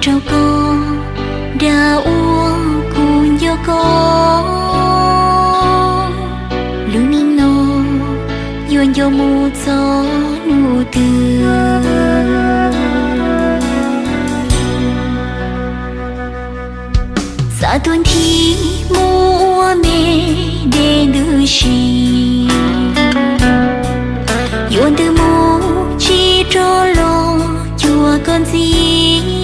Rau koj, dag uas kuv nco koj, lub neej no yuav nco mus txog hnub twg. Xav tuaj nthi mus ua me dej ntws si, yuav ntws mus tsis rov los cuag koj ntxiv.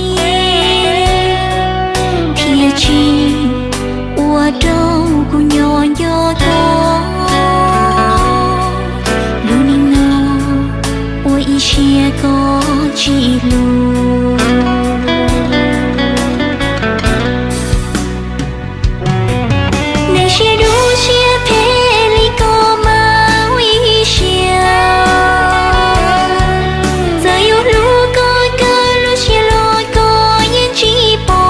Thiaj tsis ua rau kuv nyob nco koj, lub neej no ua ib siab koj tsis hlub. Neeg siab dub siab phem li koj mas ua ib siab, txawm yuav hlub koj kawg lub siab los koj yeej tsis pom.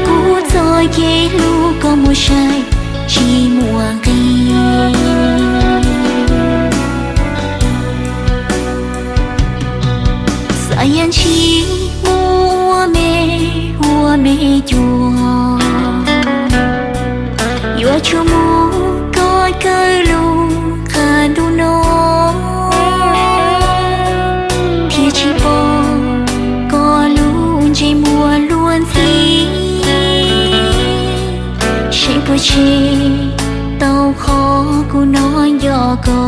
Kuv txoj kev hlub koj muab saib tsis muaj nqis. Xav yam ntshis mus ua me, ua me cuag, yuav tsum mus koj kawg lub qab ntuj no, thiaj tsis pom koj lub ntsej muag luag ntxhi. Seb puas tseg tau qhov kuv hnov nco koj.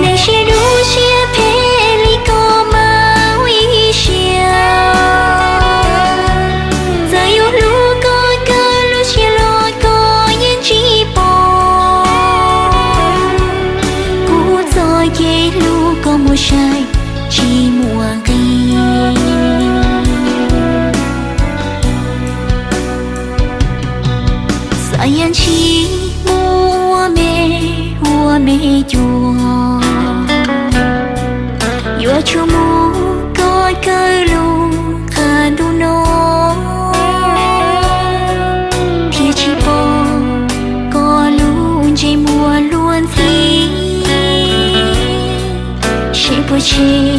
Neeg siab dub siab phem li koj mas ua ib siab, txawm yuav hlub koj kawg lub siab los koj yeej tsis pom. Kuv txoj kev hlub koj muab saib tsis muaj nqis. Xav yam ntshis mus ua me, ua me cuag, yuav tsum mus koj kawg lub qab ntuj no, thiaj tsis pom koj lub ntsej muag luag ntxhi. Seb puas tseg